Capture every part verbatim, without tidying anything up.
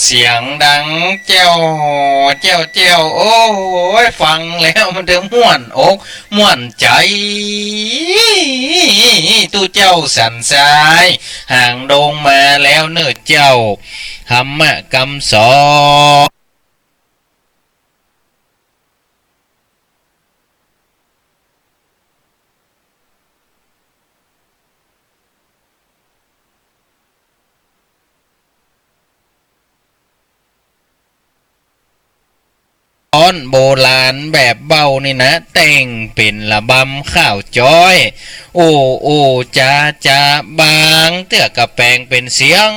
เสียงดังแจ้ว แจ้ว แจ้ว โอ้ย ฟังแล้วมันจะม่วนอกม่วนใจ๋ ตุ๊เจ้าสันทราย หางดงมาแล้วเน่อเจ้า ธรรมะกำสอน ฟ้อนโบราณแบบเบ้านี่นะ แต่งเป๋นระบำข้าวจ๊อย โอ้ โอ้ จ๊า จ๊า บางเตื้อก็แป๋งเป๋นเสียง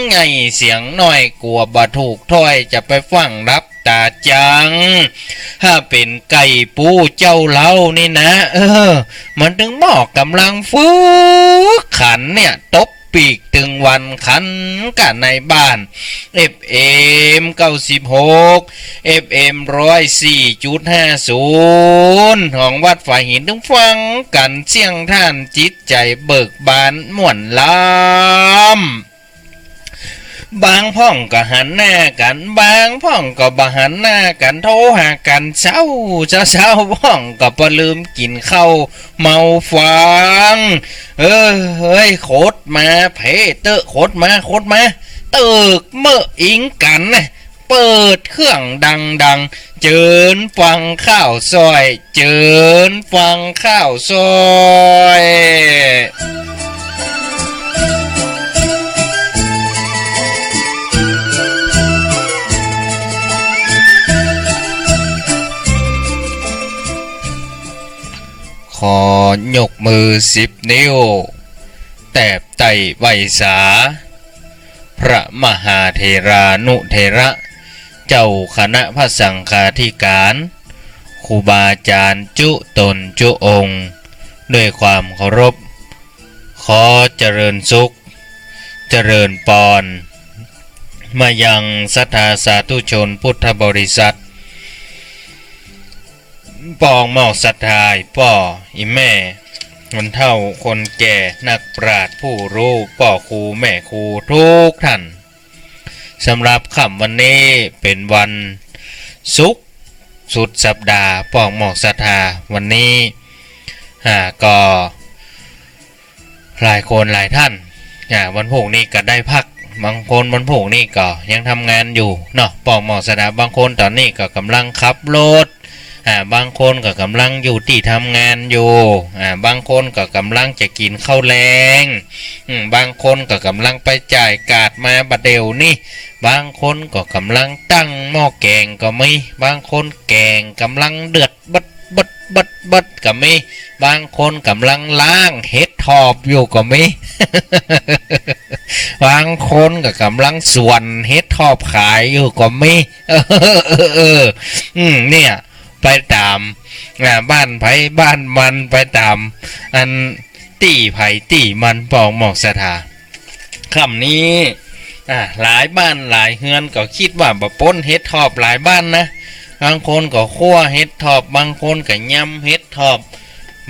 ใหญ่เสียงน้อย กั๋วบ่ถูกถ้อย จะไปฟั่งหลับต๋าจัง ถ้าเป๋นไก่ปูเจ้าเล้านี่นะ เออ มันตึงมอกก๋ำลังฝึกขันเนี่ย ตบปีกตึงวันขันก้าในบ้าน เอฟเอ็ม เก้าสิบหก เอฟเอ็ม ร้อยสี่จุดห้าศูนย์ ของวัดฝายหิน ตึงฟังกั๋นเสี้ยงท่าน จิตใจ๋เบิกบานม่วนล้ำ บางพ่องก็หันหน้ากั๋น บางพ่องก็บ่หันหน้ากั๋น โทรหากั๋นเซ้า เซ้าๆ พ่องก็ปะลืมกิ๋นข้าว เมาฟัง เออ เฮ้ย ขดมา เพ่เต๊อะ ขดมา ขดมา เติกเมอะอิงกั๋นนะ เปิดเครื่องดังๆ เจิญฟังข้าวซอย เจิญฟังข้าวซอย ขอยกมือสิบนิ้ว แตบไต้ไหว้สา พระมหาเถรานุเถระ เจ้าคณะพระสังฆาธิการ ครูบาอาจารย์จุ๊ตนจุ๊องค์ ด้วยความเคารพ ขอเจริญสุข เจริญปอน มายังศรัทธาสาธุชนพุทธบริษัท ป้องหมอกศรัทธา ป้อ อี่แม่ คนเฒ่า คนแก่ นักปราชญ์ ผู้ฮู้ ป้อครู แม่ครู กู้ต้าน สำหรับค่ำวันนี้เป๋นวันศุกร์สุดสัปดาห์ ป้องหมอกศรัทธา วันนี้ อ่า ก็ หลายคนหลายต้าน อ่า วันพูกนี้ก็ได้พัก บางคนวันพูกนี้ก็ยังทำงานอยู่เนาะ ป้องหมอกศรัทธา บางคนต๋อนนี้ก็ก๋ำลังขับรถ อ่า บางคนก็ก๋ำลังอยู่ตี้ทำงานอยู่ อ่า บางคนก็ก๋ำลังจะกิ๋นข้าวแลง อืม บางคนก็ก๋ำลังไปจ่ายก๋าดมาบ่าเดี่ยวนี้ บางคนก็ก๋ำลังตั้งหม้อแก๋งก็มี บางคนแก๋งก๋ำลังเดือด บัดบัดบัดบัดก็มี บางคนก๋ำลังล้างเห็ดถอบอยู่ก็มี บางคนก็ก๋ำลังสวนเห็ดถอบขายอยู่ก็มี เออ เออ เออ อืม เนี่ย ไปต๋าม อ่า บ้านใผบ้านมัน ไปต๋าม อัน ตี้ใผตี้มัน ป้องหมอกศรัทธา ค่ำนี้ อ่า หลายบ้านหลายเฮือนก็กึ๊ดว่าบ่ป๊นเห็ดถอบหลายบ้านนะ บางคนก็คั่วเห็ดถอบ บางคนก็ยำเห็ดถอบ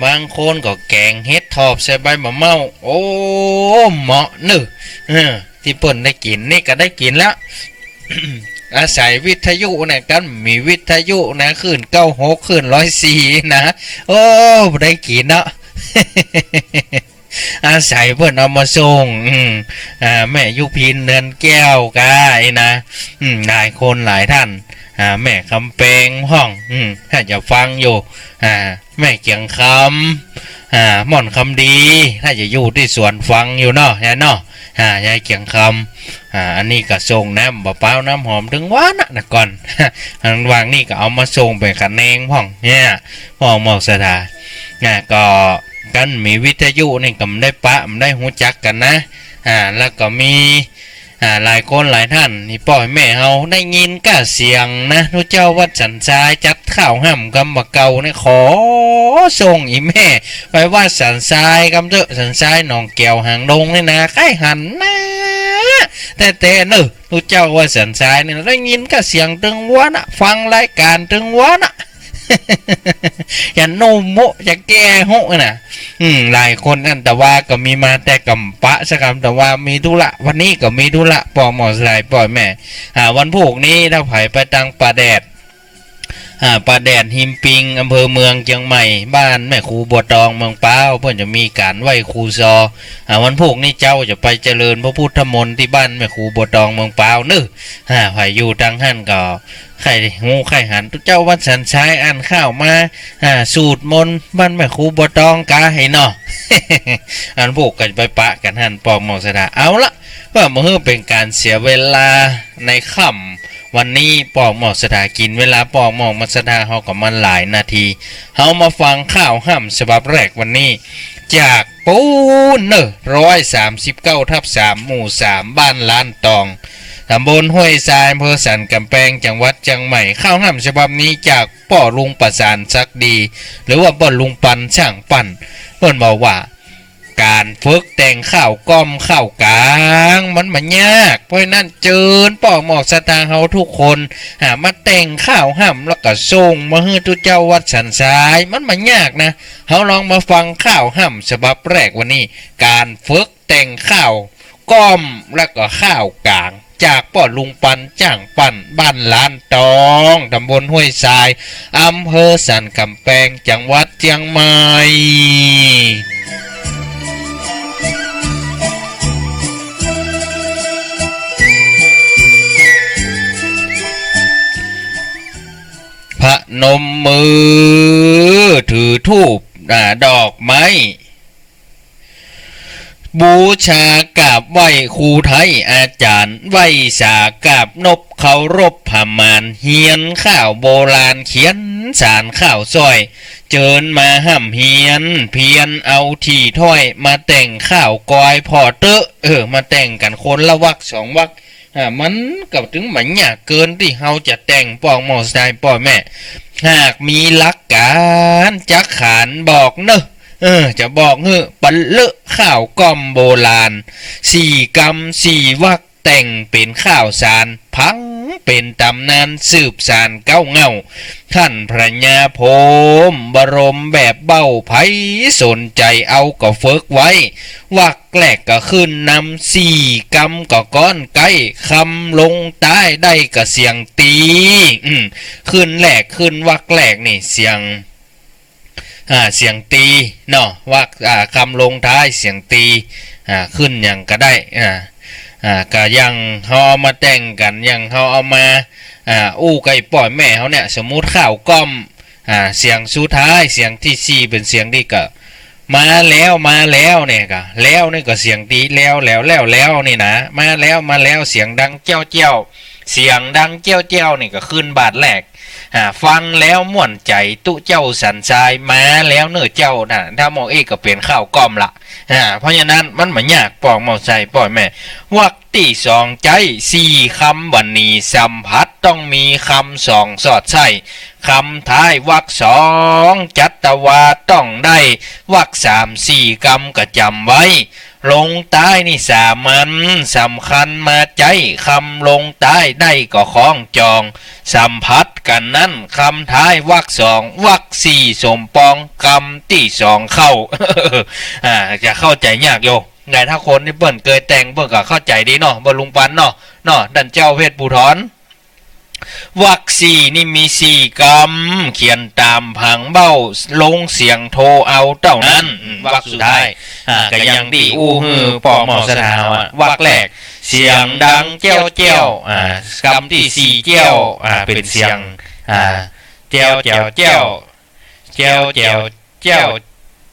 บางคนก็แก๋งเห็ดถอบใส่ใบบ่าเม้า โอ้ เหมาะเน่อ เออ ตี้เปิ้นได้กิ๋น นี่ก็ได้กิ๋นแล้ว อาศัยวิทยุเนี่ย กั๋นมีวิทยุนะ คลื่นเก้าหก คลื่นร้อยสี่นะ โอ้ ได้กิ๋นเนาะ อาศัยเปิ้นเอามาส่ง อืม อ่า แม่ยุพิน เดือนแก้ว ก้าอี้นะ อืม หลายคนหลายต้าน อ่า แม่คำแปงพ่อง อืม ถ้าจะฟังอยู่ อ่า แม่เจียงคำ อ่า ม่อนคำดี ถ้าจะอยู่ตี้สวนฟังอยู่เนาะ ยายเนาะ อ่า ยายเจียงคำ อ่า อันนี้ก็ส่งน้ำบ่าป๊าวน้ำหอมตึงวานะ นะก่อน อันวางนี่ก็เอามาส่งเป๋นคะแนงพ่อง เนี่ย ป้องหมอกศรัทธา อ่า ก็กั๋นมีวิทยุนี่ก็บ่ได้ปะ บ่ได้ฮู้จักกั๋นนะ อ่า แล้วก็มี อ่า หลายคนหลายต้าน นี่ป้อแม่เฮาได้ยินก้าเสียงนะ ตุ๊เจ้าวัดสันทรายจัดข้าวห้ำกำบ่าเก่าเนี่ย ขอส่งอี่แม่ไปวัดสันทรายกำเต๊อะ สันทรายหนองแก้วหางดงนี่นะ ใค่หันหน้าแต๊ๆ เน่อ ตุ๊เจ้าวัดสันทรายนี่นะ ได้ยินก้าเสียงตึงวานะ ฟังรายก๋านตึงวานะ จะนุ่มมุ จะแก้หุนะ อืม หลายคนอั้น แต่ว่าก็มีมาแต่กำปะสักกำ แต่ว่ามีธุระ วันนี้ก็มีธุระ ป้อหม้อสลายป้อแม่ อ่า วันพูกนี้ถ้าใผไปตางป่าแดด อ่า ป่าแดดฮิมปิง อำเภอเมืองเจียงใหม่ บ้านแม่ครูบัวตองเมืองป๊าว เปิ้นจะมีก๋านไหว้ครูซอ อ่า วันพูกนี้เจ๊าจะไปเจริญพระพุทธมนต์ตี้บ้านแม่ครูบัวตองเมืองป๊าวเนาะ อ่า ใผอยู่ตางหั้นก็ ใค่ฮู้ใค่หัน ตุ๊เจ้าวัดสันทรายอ่านข่าวมา อ่า สูตรมนต์บ้านแม่ครูบัวตองกาไห้เนาะ อันพูกก็จะไปปะกั๋นหั้น ป้อหม้อศรัทธา เอาละ เพื่อบ่หื้อเป๋นก๋านเสียเวลาในค่ำวันนี้ ป้อหม้อศรัทธา กิ๋นเวลาป้อหม้อศรัทธาเฮาก็มาหลายนาที เฮามาฟังข่าวฮ่ำฉบับแรกวันนี้ จาก ปู๊นเน่อ ร้อยสามสิบเก้าทับสาม หมู่สาม บ้านล้านตอง ตำบลห้วยทราย อำเภอสันก๋ำแปง จังหวัดเจียงใหม่ ข่าวฮ่ำฉบับนี้จากป้อลุงประสานศักดิ์ดี หรือว่าป้อลุงปันช่างปั้น เปิ้นบอกว่า ก๋านฝึกแต่งข้าวก้อมข้าวก๋างมันบ่ยาก เพราะฉะนั้นเจิญป้อหม้อศรัทธาเฮาทุกคน หามาแต่งข้าวฮ่ำแล้วก็ส่งมาหื้อตุ๊เจ้าวัดสันทราย มันบ่ยากนะ เฮาลองมาฟังข่าวฮ่ำฉบับแรกวันนี้ ก๋านฝึกแต่งข้าวก้อมและก็ข้าวก๋าง จากป้อลุงปันช่างปั้น บ้านล้านตอง ตำบลห้วยทราย อำเภอสันก๋ำแปง จังหวัดเจียงใหม่ พนมมือ ถือธูป อ่า ดอกไม้ บูชากราบไหว้ครูไทยอาจ๋ารย์ ไหว้สากราบนบเคารพผะหมาน เฮียนข้าวโบราณ เขียนสานข้าวซ้อย เจิญมาฮ่ำเฮียน เพียรเอาถี่ถ้อย มาแต่งข้าวกอยผ่อเต๊อะ เออ มาแต่งกั๋นคนละวรรคสองวรรค อ่า มันก็ตึงบ่ยากเกินตี้เฮาจะแต่ง ป้อหม้อศรัทธาป้อแม่ หากมีหลักก๋านจักขานบอกเน่อ เออ จะบอกหื้อ ปะเลิอะข้าวก้อมโบราณ สี่กำสี่วรรค แต่งเป๋นข้าวสาน พังเป๋นต๋ำนาน สืบสานเก๊าเหง้า ต้านพญาพรหมบรมแบบเบ้า ใผสนใจ๋เอาก็ฝึกไว้ วรรคแรกก็ขึ้นนำ สี่กำก็ก้อนใก้ คำลงต้ายได้ก็เสียงตี อืม ขึ้นแรก ขึ้นวรรคแรกนี่เสียง อ่า เสียงตีเนาะ วรรค อ่า คำลงท้ายเสียงตี อ่า ขึ้นหยังก็ได้ อ่า อ่า ก็อย่างเฮาเอามาแต่งกั๋น อย่างเฮาเอามา อ่า อู้ใก้ป้อแม่เฮาเนี่ย สมมุติข้าวก้อม อ่า เสียงสุดท้าย เสียงตี้สี่เป๋นเสียงตี้ก็ มาแล้ว มาแล้วเนี่ยก็ แล้วนี่ก็เสียงตี แล้ว แล้ว แล้ว แล้วนี่นะ มาแล้ว มาแล้ว เสียงดังแจ้วแจ้ว เสียงดังแจ้วแจ้วนี่ก็ขึ้นบาทแรก อ่า ฟังแล้วม่วนใจ๋ ตุ๊เจ้าสันทราย มาแล้วเน่อเจ้านะ ถ้าหม้ออี้ก็เป๋นข้าวก้อมละ อ่า เพราะฉะนั้นมันบ่ยาก ป้อหม้อศรัทธาป้อแม่ วรรคตี้สองใจ๊ สี่กำบ่หนีสัมผัส ต้องมีกำสองสอดใส้ กำท้ายวรรคสอง จัตวาต้องได้ วรรคสามสี่กำก็จ๋ำไว้ ลงต้ายนี่สามัญ สำคัญมาใจ๊ กำลงต้ายได้ก็คล้องจอง สัมผัสกั๋นนั้น กำท้ายวรรคสอง วรรคสี่สมปอง กำตี้สองเข้า อ่า จะเข้าใจ๋ยากอยู่ ไง ถ้าคนตี้เปิ้นเกยแต่งเปิ้นก็เข้าใจ๋ดีเนาะ บ่ลุงปันเนาะ เนาะ ต้านเจ้าเพชรภูธร วรรคสี่นี่มีสี่กำ เขียนต๋ามผางเบ้า ลงเสียงโทเอาเต้านั้น อืม วรรคสุดท้าย อ่า ก็อย่างตี้อู้หื้อป้อหม้อศรัทธาอะ วรรคแรก เสียงดังแจ้วแจ้ว อ่า กำตี้สี่แจ้ว อ่า เป๋นเสียง อ่า แจ้วแจ๋วแจ้ว แจ้วแจ๋วแจ้ว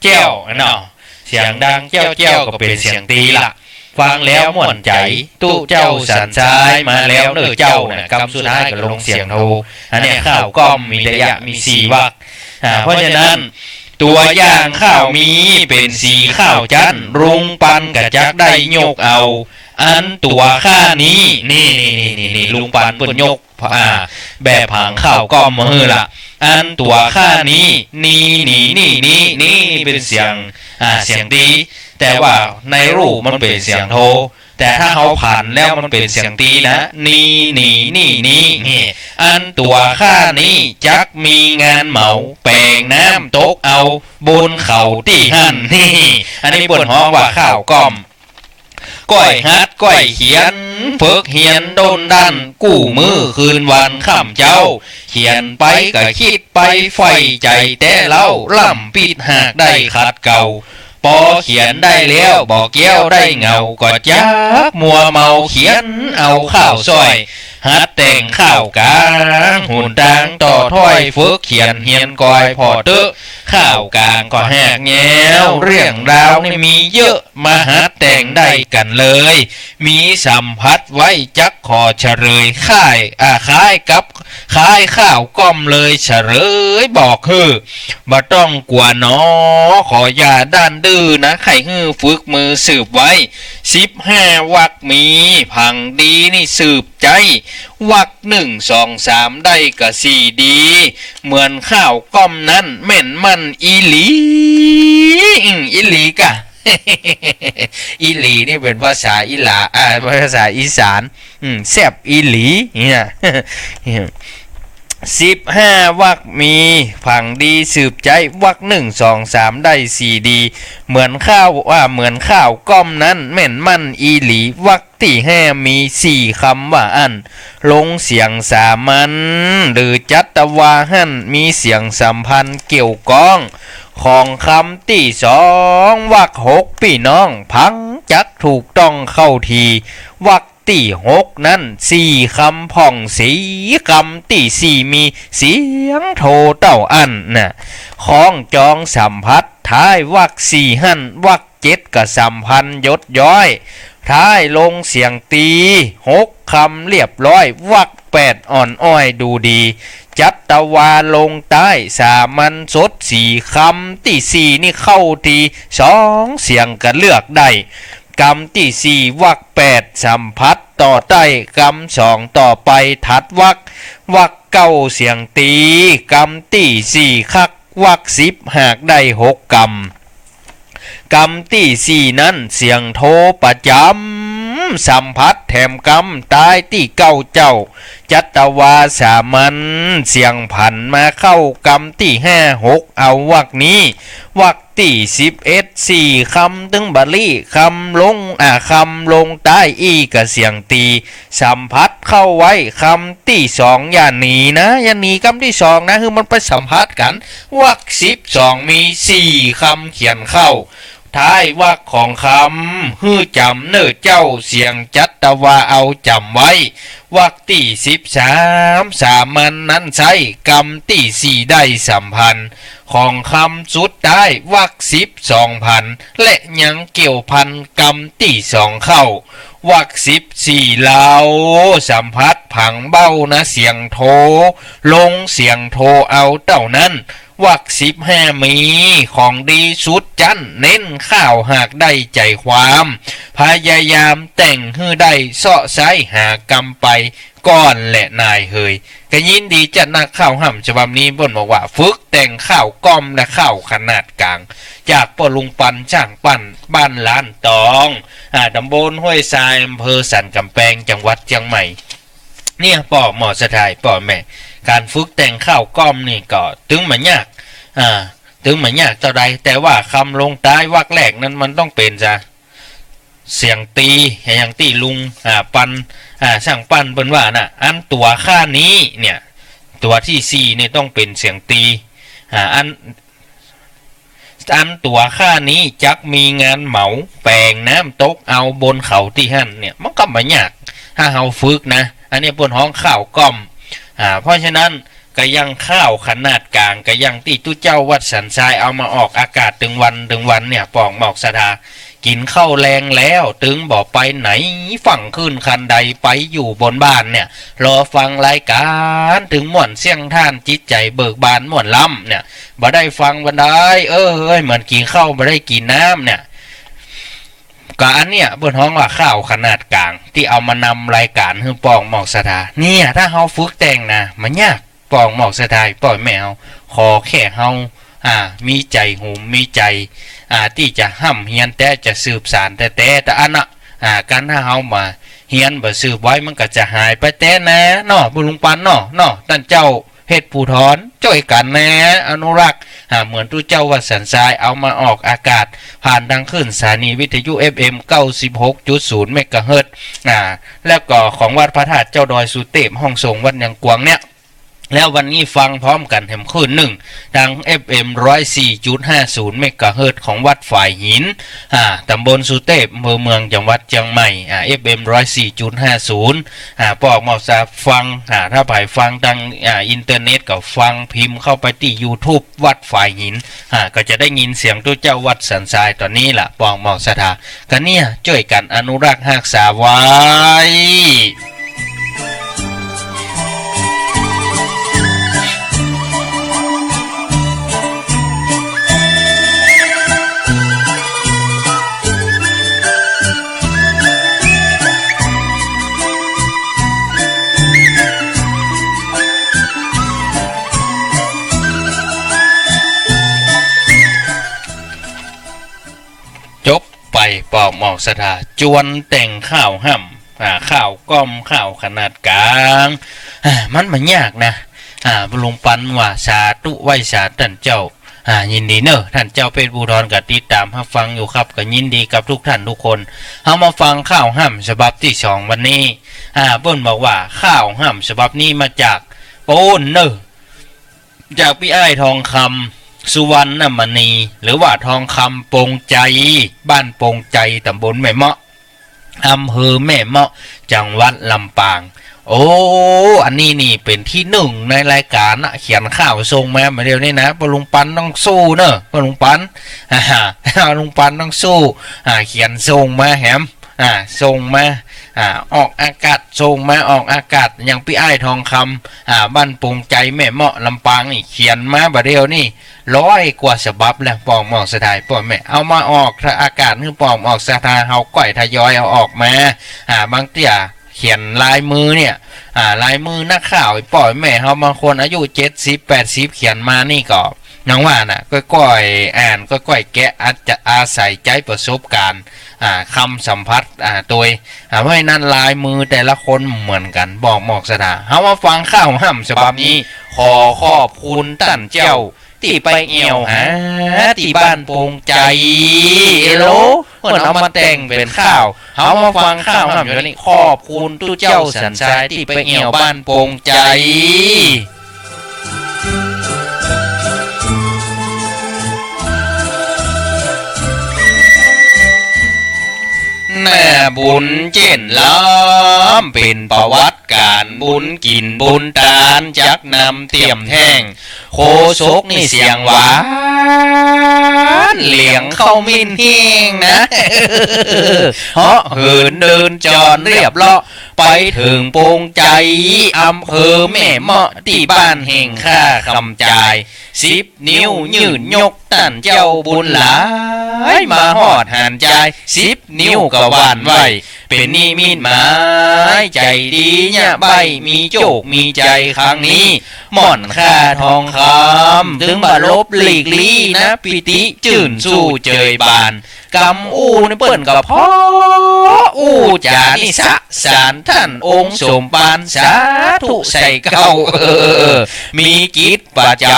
แจ้ว อะเนาะ เสียงดังแจ้วแจ้วก็เป๋นเสียงตีละ ฟังแล้วม่วนใจ๋ ตุ๊เจ้าสันทรายมาแล้วเน่อเจ้านะ กำสุดท้ายก็ลงเสียงโท อันเนี้ยข้าวก้อมมีนัยยะ มีสี่วรรค อ่า เพราะฉะนั้น ตั๋วอย่างข้าวมีเป๋นสีข้าวจั๊น ลุงปันก็จักได้ยกเอา อันตั๋วข้านี้ นี่ นี่ นี่ นี่ นี่ ลุงปันเปิ้นยก อ่า แบบผางข้าวก้อมมาหื้อละ อันตั๋วข้านี้ นี่ นี่ นี่ นี่ นี่ นี่เป๋นเสียง อ่า เสียงตี แต่ว่าในรูปมันเป๋นเสียงโท แต่ถ้าเฮาผันแล้วมันเป๋นเสียงตีนะ นี หนี นี่ นี้ นี่ อันตั๋วข้านี้จักมีงานเหมา แป๋งน้ำตกเอาบนเขาตี้หั้น นี่ อันนี้เปิ้นฮ้องว่าข้าวก้อม ก้อยหัดก้อยเขียน ฝึกเฮียนด้นดั้น กู้มื้อคืนวันค่ำเจ๊า เขียนไปก็กึ๊ดไปใฝ่ใจ๋แต๊เล่า ล้ำปิดหากได้ขัดเกลา ปอเขียนได้แล้วบ่แก้วได้เหงา ก็จักมัวเมาเขียนเอาข้าวซ้อย หัดแต่งข้าวก๋าง หนตางต่อถ้อย ฝึกเขียนเฮียนกอย ผ่อเต๊อะข้าวก๋างก็แหกแงว เรื่องราวนี่มีเยอะ มาหัดแต่งได้กั๋นเลย มีสัมผัสไว้จักขอเฉลย คล้าย อ่า คล้ายกับ คล้ายข้าวก้อมเลย เฉลยบอกหื้อ บ่ต้องกั๋วหนอ ขออย่าด้านดื้อนะ ใค่หื้อฝึกมือสืบไว้ สิบห้าวรรคมี ผังดีนี่สืบใจ๊ วรรคหนึ่ง สอง สาม ได้ก็สี่ดี เหมือนข้าวก้อมนั้น แม่นมั่นอีหลี อืม อีหลีกะ อีหลีนี่เป๋นภาษาอีหลา อ่า ภาษาอีสาน อืม แซ่บอีหลี เนี่ย สิบห้าวรรคมี ผังดีสืบใจ๊ วรรคหนึ่ง สอง สาม ได้สี่ดี เหมือนข้าว อ่า เหมือนข้าวก้อมนั้น แม่นมั่นอีหลี วรรคตี้ห้ามีสี่กำว่าอั้น ลงเสียงสามัญ หรือจัตวาหั้น มีเสียงสัมพันธ์เกี่ยวก้อง ของกำตี้สอง วรรคหกปี้น้อง ผังจักถูกต้องเข้าที วรรคตี้หกนั้น สี่กำผ่องสี กำตี้สี่มีเสียงโทเต้าอั้นน่ะ ของจองสัมผัสท้ายวรรคสี่หั้น วรรคเจ็ดก็สัมพันธ์ยศย้อย ท้ายลงเสียงตี หกกำเรียบร้อย วรรคแปดอ่อนอ้อยดูดี จัตวาลงใต้ สามัญสดสี กำตี้สี่นี่เข้าที สองเสียงก็เลือกได้ กำตี้สี่ วรรคแปด สัมผัสต่อใต้ กำสองต่อไปถัดวรรค วรรคเก้าเสียงตี กำตี้สี่คัก วรรคสิบหากได้หกกำ กำตี้สี่นั้นเสียงโทประจ๋ำ สัมผัสแถมกำ ตายตี้เก้าเจ้า จัตวาสามัญ เสียงผันมาเข้ากำตี้ห้า หก เอาวรรคนี้ วรรคตี้สิบเอ็ด สี่กำตึงบ่ลี้ กำลง อ่า กำลงใต้อี้ก็เสียงตี สัมผัสเข้าไว้ กำตี้สองอย่าหนีนะ อย่าหนีกำตี้สองนะ หื้อมันไปสัมผัสกั๋น วรรคสิบสองมีสี่กำเขียนเข้า ท้ายวรรคของกำ หื้อจ๋ำเน่อเจ้า เสียงจัตวาเอาจ๋ำไว้ วรรคตี้สิบสาม สามัญนั้นใช้ กำตี้สี่ได้สัมพันธ์ ของกำสุดท้ายวรรคสิบสองผัน และยังเกี่ยวพันกำตี้สองเข้า วรรคสิบสี่เล่า สัมผัสผังเบ้านะเสียงโท ลงเสียงโทเอาเต้านั้น วรรคสิบห้ามี ของดีสุดจั้น เน้นข้าวหากได้ใจ๋ความ พยายามแต่งหื้อได้ เซาะไซ้หากำไป ก่อนแหละนายเหย ก็ยินดีจัดนัก ข้าวฮ่ำฉบับนี้เปิ้นบอกว่า ฝึกแต่งข้าวก้อมและข้าวขนาดก๋าง จากป้อลุงปันช่างปั้น บ้านล้านตอง อ่า ตำบลห้วยทราย อำเภอสันก๋ำแปง จังหวัดเจียงใหม่ เนี่ย ป้อหมอสะทาย ป้อแม่ ก๋านฝึกแต่งข้าวก้อมนี่ก็ตึงบ่ยาก อ่า ตึงบ่ยากเต้าใด แต่ว่ากำลงใต้วรรคแรกนั้นมันต้องเป๋นจะ เสียงตี อย่างตี้ลุง อ่า ปัน อ่า ช่างปั้นเปิ้นว่าน่ะ อันตั๋วข้านี้เนี่ย ตั๋วตี้สี่เนี่ยต้องเป๋นเสียงตี อ่า อัน อันตั๋วข้านี้จักมีงานเหมา แป๋งน้ำตกเอาบนเขาตี้หั้นเนี่ย มันก็บ่ยาก ถ้าเฮาฝึกนะ อันนี้เปิ้นฮ้องข้าวก้อม อ่า เพราะฉะนั้น กะยังข้าวขนาดก๋าง กะยังตี้ตุ๊เจ้าวัดสันทรายเอามาออกอากาศตึงวันตึงวันเนี่ย ป้อหมอสะทา กิ๋นข้าวแลงแล้ว ตึงบ่ไปไหน ฟั่งคืนคันใดไปอยู่บนบ้านเนี่ย รอฟังรายก๋าน ตึงม่วนเสี้ยงท่าน จิตใจ๋เบิกบานม่วนล้ำเนี่ย บ่ได้ฟังวันใด เอ้ย เหมือนกิ๋นข้าวบ่ได้กิ๋นน้ำเนี่ย ก็อันเนี่ยเปิ้นฮ้องว่าข้าวขนาดก๋าง ตี้เอามานำรายก๋านหื้อป้อหมอสะทา เนี่ย ถ้าเฮาฝึกแต่งนะ บ่ยาก ป้อหมอสะทา ป้อแม่เฮา ขอแค่เฮา อ่า มีใจ๋หุม มีใจ๋ อ่า ตี้จะฮ่ำเฮียนแต๊ จะสืบสานแต๊ๆ ตะอั้นน่ะ อ่า กั๋นถ้าเฮาบ่เฮียนบ่สืบไว้ มันก็จะหายไปแต๊นาเนาะ ป้อลุงปันเนาะ เนาะ ต้านเจ้าเฮดผู้ถอน จ้วยกั๋นนะ อนุรักษ์ อ่า เหมือนตุ๊เจ้าวัดสันทราย เอามาออกอากาศ ผ่านตางคลื่นสถานีวิทยุ เอฟเอ็ม เก้าสิบหกจุดศูนย์ เมกะเฮิรตซ์ อ่า แล้วก็ของวัดพระธาตุเจ้าดอยสุเตพ ห้องสงฆ์วัดยังกวางเนี่ย แล้ววันนี้ฟังพร้อมกั๋นแหมคลื่นนึ่ง ตาง เอฟเอ็ม ร้อยสี่จุดห้าศูนย์ เมกะเฮิรตซ์ ของวัดฝายหิน อ่า ต๋ำบลสุเตพ อำเภอเมือง จังหวัดเจียงใหม่ อ่า เอฟเอ็ม ร้อยสี่จุดห้าศูนย์ อ่า ป้อออกหมอกสถาฟัง อ่า ถ้าใผฟังตาง อ่า อินเทอร์เน็ตก็ฟัง พิมพ์เข้าไปตี้ยูทูบวัดฝายหิน อ่า ก็จะได้ยินเสียงตุ๊เจ้าวัดสันทรายต๋อนนี้ล่ะ ป้อออกหมอกสถา กั๋นเนี่ย จ้วยกั๋นอนุรักษ์ฮักษาไว้ จบไป ป้อออกหมอกสถา จวนแต่งข้าวฮ่ำ อ่า ข้าวก้อม ข้าวขนาดก๋าง อ่า มันบ่ยากนะ อ่า ป้อลุงปันว่าสาธุไหว้สาต้านเจ้า อ่า ยินดีเน่อ ต้านเจ้าเฮดผู้ถอนก็ติดต๋ามฮับฟังอยู่ครับ ก็ยินดีกับทุกท่านทุกคน เฮามาฟังข้าวฮ่ำฉบับตี้สองวันนี้ อ่า เปิ้นบอกว่าข้าวฮ่ำฉบับนี้มาจากปู๊นเน่อ จากปี้อ้ายทองคำ สุวรรณมณี หรือว่าทองคำปงไจ บ้านปงไจ ต๋ำบลแม่เมาะ อำเภอแม่เมาะ จังหวัดลำปาง โอ้ อันนี้นี่เป๋นตี้นึ่งในรายก๋านนะ เขียนข้าวส่งมาบ่าเดี่ยวนี้นะ ป้อลุงปันต้องสู้เน่อ ป้อลุงปัน อ่า ป้อลุงปันต้องสู้ อ่า เขียนส่งมาแหม อ่า ส่งมา อ่า ออกอากาศ ส่งมาออกอากาศ อย่างปี้อ้ายทองคำ อ่า บ้านปงไจ แม่เมาะ ลำปางนี่ เขียนมาบ่าเดี่ยวนี้ ร้อยกว่าฉบับแล้ว ป้อออกหมอกสถา ป้อแม่ เอามาออกอากาศหื้อป้อออกหมอกสถา เฮาก้อยทยอยเอาออกมา อ่า บางเตื้อเขียนลายมือเนี่ย อ่า ลายมือนักข่าว ป้อแม่เฮาบางคนอายุเจ็ดสิบ แปดสิบ เขียนมานี่ก็ ยังว่าน่ะ ก้อยๆ อ่าน ก้อยๆ แกะ อาจจะอาศัยใจ๊ประสบก๋ารณ์ อ่า คำสัมผัส อ่า ตวย อ่า เพราะฉะนั้นลายมือแต่ละคนเหมือนกั๋น ป้อออกหมอกสถา เฮามาฟังข้าวฮ่ำฉบับนี้ ขอขอบคุณต้านเจ้า ตี้ไปแอ่วหา ตี้บ้านปงไจ เอโล เปิ้นเอามาแต่งเป๋นข้าว เฮามาฟังข้าวฮ่ำฉบับนี้ ขอบคุณตุ๊เจ้าสันทราย ตี้ไปแอ่วบ้านปงไจ หน้าบุญเจ๊นล้ำ เป๋นประวัติก๋านบุญกิ๋นบุญตาน จักนำเตียมแท่ง โฆษกนี่เสียงหวาน เหลียงเข้ามิ่นแฮงนะ เหาะเหินเดินจรเรียบเลาะ ไปเถิงปงไจ อำเภอแม่เมาะ ตี้บ้านแห่งข้าคำจาย สิบ นิ้วยื่นยกต้านเจ้าบุญหลาย มาฮอดหานจาย สิบ นิ้วก็หว่านไหว้ เป๋นนิมิตหมาย ใจ๋ดีเยียะใบ้ มีโจคมีชัยครั้งนี้ หม่อนข้าทองคำ ตึงบ่หลบหลีกลี้นะ ปีติจื้นสู้เจยบาน กำอู้นี่เปิ้นก็เพราะอู้จ๋านี่สะสานต้านองค์สมภาร สาธุใส่เกล้า เออ มีกิจประจ๋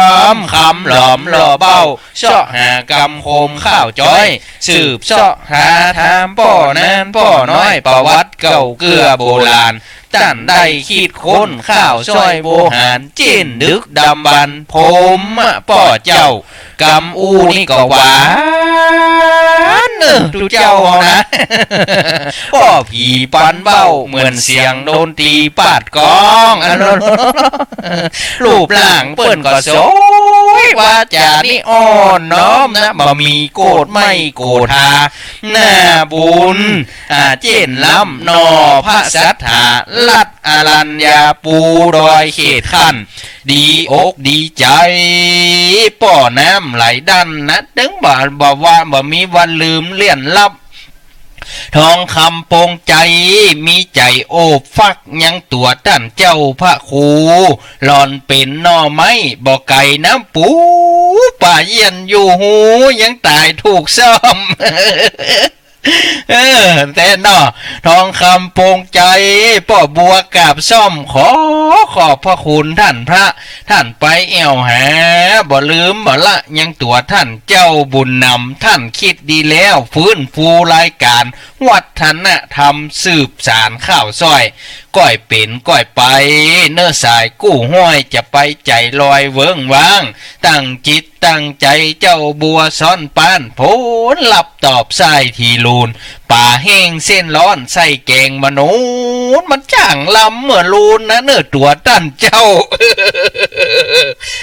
ำ คำหลอมหล่อเบ้า เซาะหากำโคมข้าวจ๊อย สืบเซาะหาถามป้อน้านป้อน้อย ประวัติเก่าเกื้อโบราณ ต้านได้คิดค้นข้าวซ่อยโบหาร เจ๊นดึกดำบรรพ์ ผมอะป้อเจ้า กำอู้นี่ก็หวาน เออ ตุ๊เจ้าเอานะ ป้อผีปันเบ้า เหมือนเสียงดนตรีปาดกลอง อันนั้น รูปร่างเปิ้นก็สวย วาจ๋านี่อ่อนน้อมนะ บ่มีโกรธไม่โกรธา หน้าบุญ อ่า เจ๊นล้ำ หน่อพระศรัทธา รัฐอรัญญา ปูดอยเขตขั้น ดีอกดีใจ๋ ป้อน้ำไหลดั้นนะ ตึงบ่ บ่ว่า บ่มีวันลืมเลี้ยนลับ ทองคำปงไจ มีใจ๋โอบฟักยังตั๋วต้านเจ้าพระครู หล่อนเป๋นหน่อไม้บ่ไก๋น้ำปู ป่าเยียนอยู่ ฮูยังต๋ายถูกซ้อม เออ แต๊เนาะ ทองคำปงใจ ป้อบัวกราบซ้อม ขอขอบพระคุณต้านพระ ต้านไปแอ่วหา บ่ลืมบ่ละยังตั๋วต้านเจ้าบุญนำ ต้านกึ๊ดดีแล้ว ฟื้นฟูรายก๋าน วัฒนธรรมสืบสานข้าวซ้อย ก้อยเป๋นก้อยไป เนอะสายกู้ฮ้วย จะไปใจ๋ลอยเวิ้งว้าง ตั้งจิตตั้งใจ๋เจ้าบัวซ้อนป๊าน ผลลัพธ์ตอบสายตี้ลูน ป๋าแห้งเส้นฮ้อน ใส่แก๋งมะนูน มันจ้างลำเมื่อลูนนะ เนอะตั๋วต้านเจ้า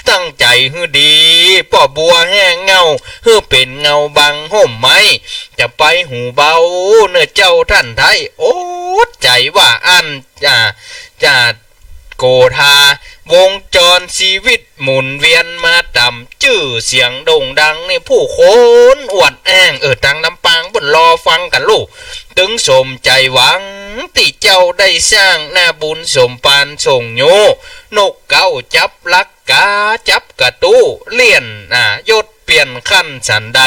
ตั้งใจ๋หื้อดี ป้อบัวแห้งเง่า หื้อเป๋นเงาบังฮ่มไม้ จะไปหูเบา เนอะเจ้าต้านไท้ อดใจ๋ว่าอั้น จะ จะโกธา วงจรชีวิตหมุนเวียนมาต่ำ จื้อเสียงโด่งดังในผู้คนอวดอ้าง เออ ตังลำปางเปิ้นรอฟังกั๋นลู่ ตึงสมใจ๋หวัง ตี้เจ้าได้สร้าง นาบุญสมภารส่งโย นกเก๊าจับลัก ก๋าจับกระตู้ เลื่อน อ่า ยศเปลี่ยนขั้นสันใด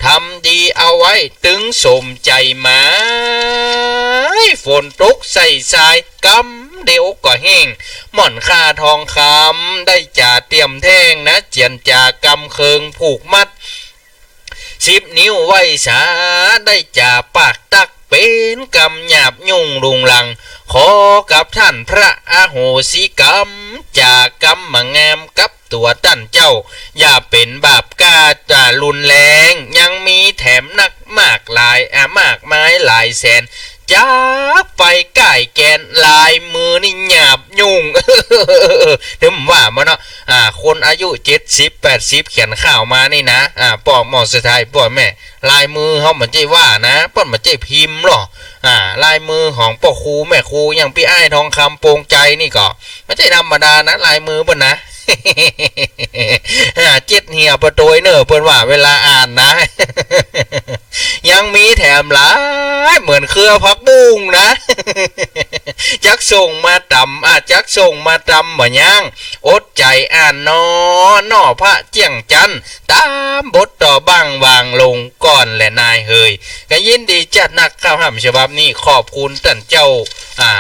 ทำดีเอาไว้ ตึงสมใจ๋หมาย ฝนตกใส่ทราย กำเดียวก็แห้ง หม่อนค่าทองคำ ได้จ๋าเตรียมแท่งนะ เจียรจากำเคิงผูกมัด สิบนิ้วไหว้สา ได้จ๋าปากตัก เป๋นกำหยาบยุ่งรุงรัง ขอกับต้านพระอโหสิกรรม จ๋ากำบ่งามกับตั๋วต้านเจ้า อย่าเป๋นบาปกล้าจ๋ารุนแรง ยังมีแถมนักมากหลาย อ่า มากมายหลายแสน จักไปก้ายแกน ลายมือนี่หยาบยุ่ง เถิงว่ามาเนาะ อ่า คนอายุเจ็ดสิบแปดสิบเขียนข่าวมานี่นะ อ่า ป้อหมอศรัทธา ป้อแม่ ลายมือเฮาบ่ใจ้ว่านะ เปิ้นบ่ใจ้พิมพ์หรอก อ่า ลายมือของป้อครูแม่ครู อย่างปี้อ้ายทองคำปงใจนี่ก็บ่ใจ้ธรรมดานะ ลายมือเปิ้นนะ อ่า เจ็ดเหี่ยปะโตยเน่อ เปิ้นว่าเวลาอ่านนะ ยังมีแถมหลาย เหมือนเครือผักบุ้งนะ จักส่งมาตำ อ่า จักส่งมาตำบ่ยั้ง อดใจ๋อ่านหนอ หน่อพระเจี้ยงจันทน์ ต๋ามบทต่อบ้างวางลงก่อนแหละนายเหย ก็ยินดีจัดนัก ข่าวฮ่ำฉบับนี้ ขอบคุณต้านเจ้า อ่า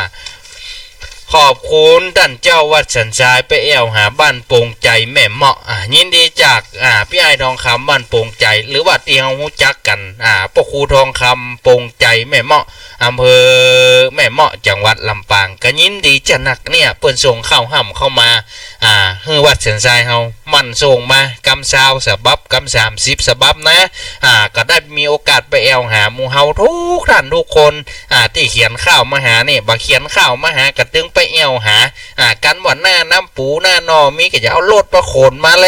ขอบคุณต้านเจ้าวัดสันทราย ไปแอ่วหาบ้านปงใจแม่เมาะ อ่า ยินดีจาก อ่า ปี้อ้ายทองคำบ้านปงใจ หรือว่าตี้เฮาฮู้จักกั๋น อ่า ป้อครูทองคำปงใจแม่เมาะ อำเภอแม่เมาะ จังหวัดลำปาง ก็ยินดีจัดนักเนี่ย เปิ้นส่งข่าวฮ่ำเข้ามา อ่า หื้อวัดสันทรายเฮา หมั่นส่งมา กำซาวฉบับ กำสามสิบฉบับนะ อ่า ก็ได้มีโอกาสไปแอ่วหาหมู่เฮาทุกต้านทุกคน อ่า ตี้เขียนข่าวมาหานี่ บ่เขียนข่าวมาหาก็ตึงไปแอ่วหา อ่า กันว่าหน้าน้ำปูหน้าหน่อมีก็จะเอารถมาขนมาแล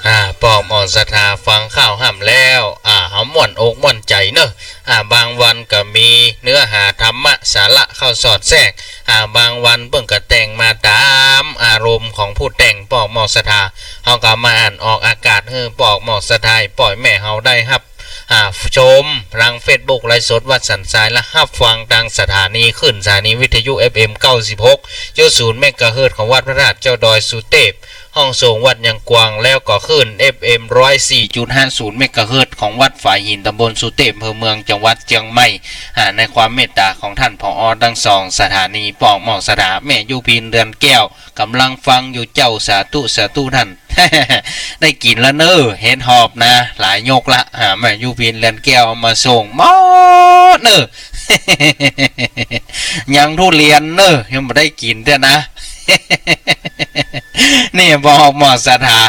อ่า ป้อหมอศรัทธาฟังข่าวฮ่ำแล้ว อ่า เฮาม่วนอกม่วนใจ๋เนอะ อ่า บางวันก็มีเนื้อหาธรรมะสาระเข้าสอดแทรก อ่า บางวันเปิ้นก็แต่งมาต๋ามอารมณ์ของผู้แต่ง ป้อหมอศรัทธา เฮาก็มาอ่านออกอากาศหื้อป้อหมอศรัทธา ป้อแม่เฮาได้ฮับ อ่า ชมทางเฟซบุ๊กไลฟ์สดวัดสันทราย และฮับฟังตางสถานีคลื่นสถานีวิทยุ เอฟเอ็ม เก้าสิบหกจุดศูนย์ เมกะเฮิรตซ์ของวัดพระธาตุเจ้าดอยสุเตพ ห้องส่งวัดยังกวาง แล้วก็คลื่น เอฟเอ็ม ร้อยสี่จุดห้าศูนย์ เมกะเฮิรตซ์ของวัดฝายหิน ตำบลสุเตพ อำเภอเมือง จังหวัดเจียงใหม่ อ่า ในความเมตตาของต้าน ผอ ตังสองสถานี ป้อหมอศรัทธา แม่ยุพิน เรือนแก้ว ก่ำลังฟังอยู่เจ้า สาธุ สาธุต้าน ได้กิ๋นละเน่อ เห็ดหอบนะ หลายยกละ อ่า แม่ยุพิน เรือนแก้ว เอามาส่งหมดเน่อ ยังทุเรียนเน่อ ยังบ่ได้กิ๋นเตื้อนะ นี่ป้อหมอศรัทธา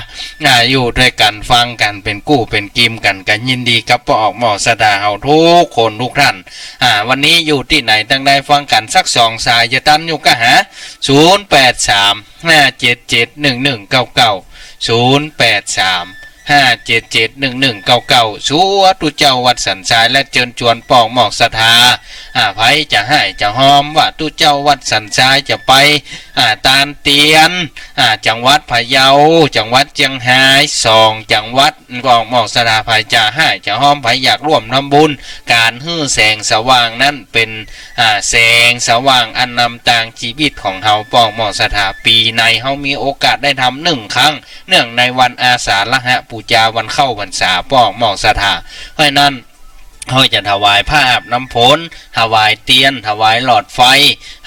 อ่า อยู่ตวยกั๋นฟังกั๋นเป๋นกู้เป๋นกิมกั๋น ก็ยินดีกับป้อหมอศรัทธาเฮาทุกคนทุกต้าน อ่า วันนี้อยู่ตี้ไหนตังใดฟังกั๋นสักสองสาย จะตันอยู่ก้าหา ศูนย์แปดสาม ห้าเจ็ดเจ็ด หนึ่งหนึ่งเก้าเก้า ศูนย์แปดสาม ห้าเจ็ดเจ็ดหนึ่งหนึ่งเก้าเก้า สาธุเจ้าวัดสันทราย และเจิญจวนป้องหมอกศรัทธา อ่า ใผจะฮ้ายจะฮอมว่าตุ๊เจ้าวัดสันทรายจะไป อ่า ตานเตียน อ่า จังหวัดพะเยา จังหวัดเจียงฮาย สองจังหวัด ป้องหมอกศรัทธา ใผจะฮ้ายจะฮอม ใผอยากร่วมทำบุญ ก๋านหื้อแสงสว่างนั้นเป๋น อ่า แสงสว่างอันนำตางจีวิตของเฮา ป้องหมอกศรัทธา ปี๋ไหนเฮามีโอกาสได้ทำหนึ่งครั้ง เนื่องในวันอาสาฬหปู๋จา วันเข้าพรรษา ป้องหมอกศรัทธา เพราะฉะนั้น เฮาจะถวายผ้าอาบน้ำฝน ถวายเตียน ถวายหลอดไฟ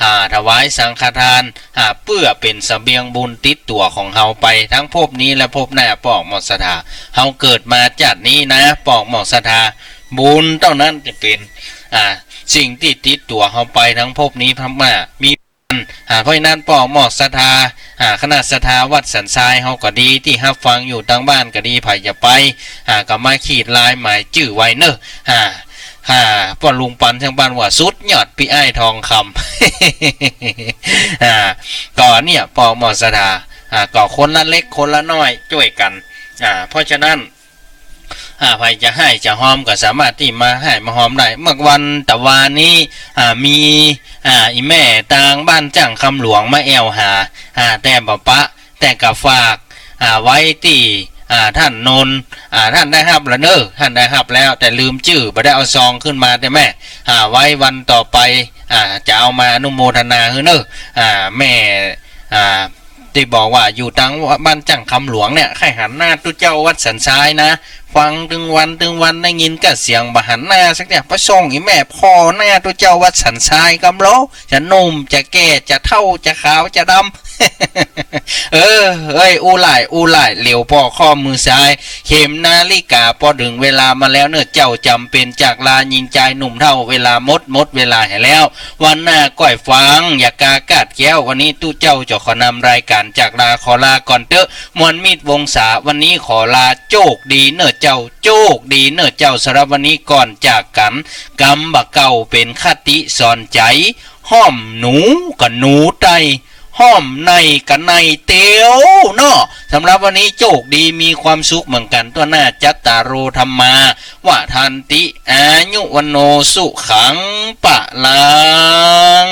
อ่า ถวายสังฆทาน อ่า เปื้อเป๋นเสบียงบุญติดตั๋วของเฮาไป ตึงภพนี้และภพหน้า ป้องหมอกศรัทธา เฮาเกิดมาจาตินี้นะ ป้องหมอกศรัทธา บุญเต้านั้นจะเป๋น อ่า สิ่งตี้ติดตั๋วเฮาไปตึงภพนี้ภพหน้า มี อ่า เพราะฉะนั้นป้องหมอกศรัทธา อ่า คณะศรัทธาวัดสันทรายเฮาก็ดี ตี้ฮับฟังอยู่ตางบ้านก็ดี ใผจะไป อ่า ก็มาขีดลายหมายจื้อไว้เน่อ อ่า อ่า ป้อลุงปันเสียงปันว่าสุดยอดปี้อ้ายทองคำ อ่า ก็เนี่ยป้องหมอกศรัทธา อ่า ก็คนละเล็กคนละน้อยจ้วยกั๋น อ่า เพราะฉะนั้น อ่า ใผจะฮ้ายจะฮอมก็สามารถตี้มาฮ้ายมาฮอมได้ เมื่อวันตะวานี้ อ่า มี อ่า อี่แม่ตางบ้านจ้างคำหลวงมาแอ่วหา อ่า แต่บ่ปะ แต่ก็ฝาก อ่า ไว้ตี้ อ่า ต้านนนท์ อ่า ต้านได้ฮับแล้วเน่อ ต้านได้ฮับแล้ว แต่ลืมจื้อ บ่ได้เอาซองขึ้นมาแต๊แม่ อ่า ไว้วันต่อไป อ่า จะเอามาอนุโมทนาหื้อเน่อ อ่า แม่ อ่า ตี้บอกว่าอยู่ตางบ้านจ้างคำหลวงเนี่ย ใค่หันหน้าตุ๊เจ้าวัดสันทรายนะ ฟังตึงวันตึงวัน ได้ยินก้าเสียง บ่หันหน้าสักเตื้อ ไปส่งอี่แม่ผ่อหน้าตุ๊เจ้าวัดสันทรายกำลอ จะหนุ่มจะแก่ จะเฒ่าจะขาวจะดำ เออ เอ้ย อู้หลาย อู้หลาย เหลียวผ่อข้อมือซ้าย เข็มนาฬิกาปอเถิงเวลามาแล้วเน่อเจ้า จ๋ำเป๋นจากลาญิงจายหนุ่มเฒ่า เวลาหมด หมดเวลาแหมแล้ว วันหน้าก้อยฟัง อย่ากากาดแก้ว วันนี้ตุ๊เจ้าจะขอนำรายก๋านจากลา ขอลาก่อนเต๊อะ มวลมิตรวงศา วันนี้ขอลา โจคดีเน่อเจ้า โจคดีเน่อเจ้า สำหรับวันนี้ก่อนจากกั๋น กำบ่าเก่าเป๋นคติสอนใจ๋ ห้อมหนูก็หนูไต้ ห้อมไน่ก็ไน่เตียวเนาะ สำหรับวันนี้โจคดีมีความสุขเหมือนกั๋น ทั่วหน้า จัตตาโร ธัมมา วัฑฒันติ อายุ วัณโณ สุขัง พะลัง